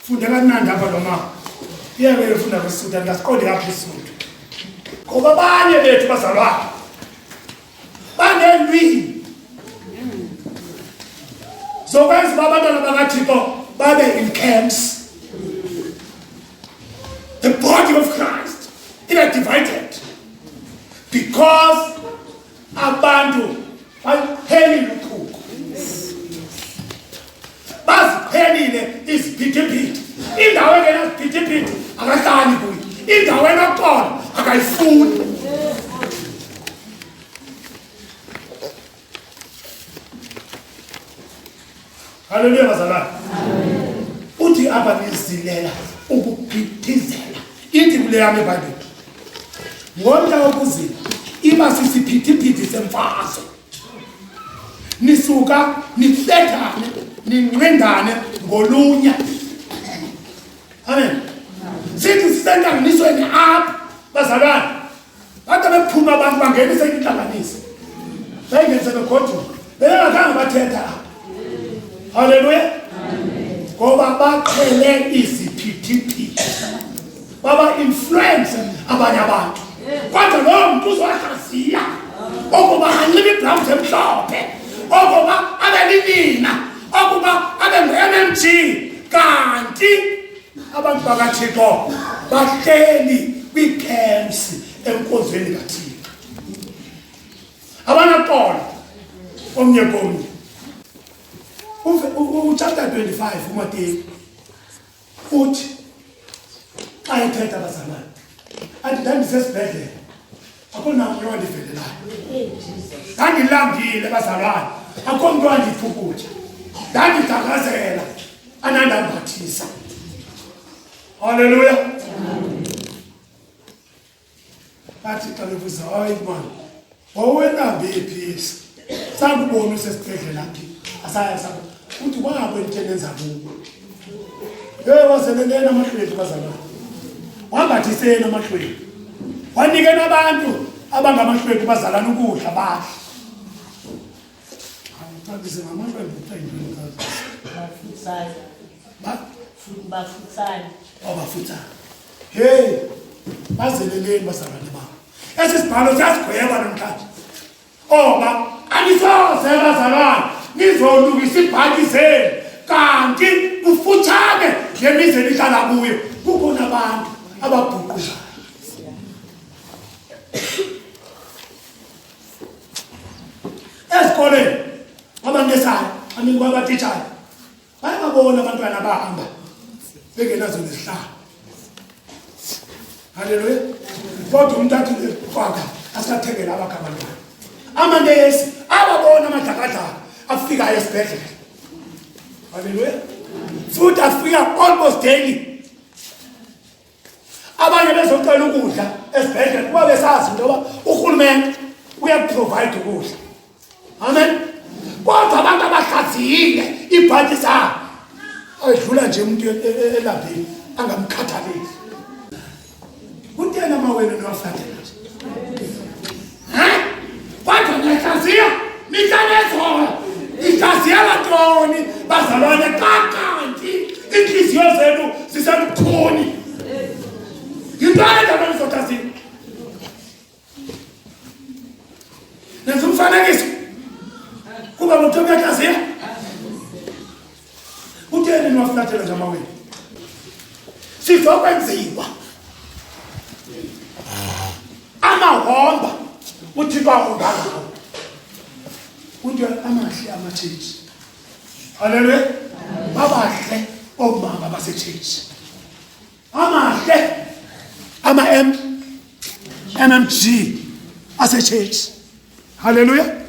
Funde kamnandi apha lo mama. Iyeke yofunda kwisuthu andikasiqondi kakuhle isuthu. Ngoba abanye bethu bazalwane baneelwimi zokwenza uba abantwana bakaThixo babe in camps. The body of Christ ibe divided because abantu baphelile uchuku baziqhelile iziphithiphithi indawo engenaziphithiphithi akahlali kuyo indawo enoxolo akayifuni haleluya bazalwane uthi apha nizilela ukuphithizela ithi kule yam ibhayibhile ngomhla wokuzila iba sisiphithiphithi semfazwe nisuka nihlethane ninqindane ngolunya amen sithi sisentlanganisweni apha bazalwane bathi bephuma abantu bangenise intlanganiso bayingenise begoduka bebengakhange bathetha apha haleluya ngoba baqhele iziphithiphithi baba influence abanye abantu kodwa lowo mntu uzohlaziya okuba anxibe ibhlawuzi emhlophe okuba abe linina okuba abe ngu-mmg kanti abantu bakathixo bahleli kwii-camps enkonzweni kathixo abanaxolo omnye komnye uchapter 25 umateyu uthi xa ethetha abazalwane athi ndandisesibhedlele akho namnye owandivelelayo ndandilambile bazalwane akho mntu wandipha ukutya ndandidakazela anandambathisa halleluya bathi xa bebuza hayi mani wawuwelambe phi sakubona usesibhedlela phi asaya saku uthi kwabo enithe nenza kubo hey wazeleleni amahlwethu bazalwane wambathiseni amahlwethu wanikeni abantu abangamahlwethu bazalana ukudla badle Cacise ngamahlwethu kuthiwa yintoni Bafutsana. Bafutsana. Oh bafutsana. Hey, bazeleleni bazalwane bam. Esi sibhalo siyasigweba namhlanje. Oba anisoze bazalwane nizolungisa iibhatyi zenu kanti kufutshane nemizi enihlala kuyo kukhona abantu ababhuquzayo. Ezikoleni abanesayo, I mean kwabatitshayo bayababona abantwana abahamba bengenazo nezihlalo haleluya kodwa umntu athi cwaka asathengele abakhe abantwana amanesi ababona amadlakadlaka afikayo esibhedlela haleluya futhi afika almost daily abanye bezocela ukudla esibhedlela kuba besazi into yoba urhulumente uyakuprovide ukudla amen kodwa abantu abahlaziyile iibhanti zabo ayidlula nje umuntu e, e, e, elambile angamkhathaleli kutheni amawenu niwaflathela nje kodwa niyahlaziya mihla nezolo nihlaziyela ntoni bazalwane xa kanti iintliziyo zenu ziselukhuni yintoni endaba nizohlaziya Nenza umfanekiso kuba kuthiwa kuyahlaziya kutheni niwafulathela nje amawenu sizokwenziwa amahomba uthixo ahomba ngawo kuthiwa amahle amatshetshi haleluya babahle oomama basetshetshi amahle ama-m mmg asetshetshi haleluya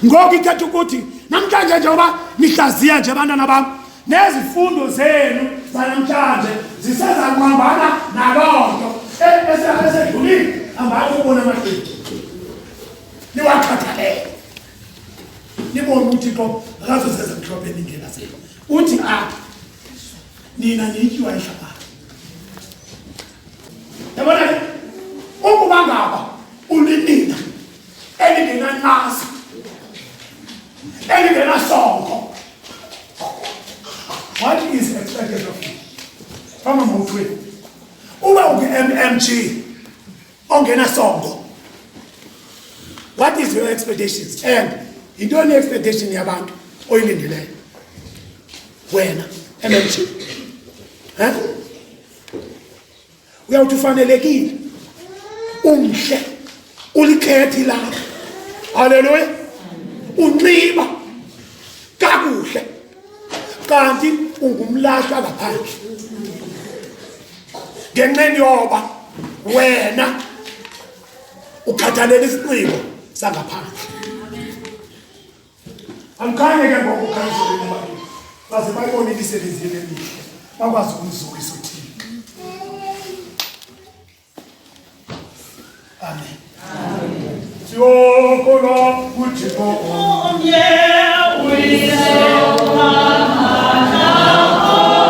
ngoku ithetha ukuthi namhlanje njengoba nihlaziya nje abantwana bam nezifundo zenu zanamhlanje zisezakuhambana naloo nto esedlulile hambani ubona amahlwethu niwakhathalele nibone uthixo akazozenza mhlophe nindlela zenu uthi apha nina niyityiwa ihlabathi yabona ke ukuba ngaba ulinina elingenancasa elingenasongo what is a expected of you fama mawuthweni uba ungu-mmg ongenasongo, what is your expectations and yintoni i-expectation yabantu oyilindeleyo wena MMG? He, uyawuthi ufanelekile, umhle, ulikhethi lakho, haleluya, unxiba kakuhle, kanti ungumlahlwa ngaphandle ngenxeni yoba wena ukhathalela isinxibo sangaphandle. Alukhanye ke ngoku ukhanyiso lwenu ebantwini, baze bayibone imisebenzi yenu emihle, bakwazi ukumzukisa uThixo. Amen. Siyokholwa kuThixo omnye.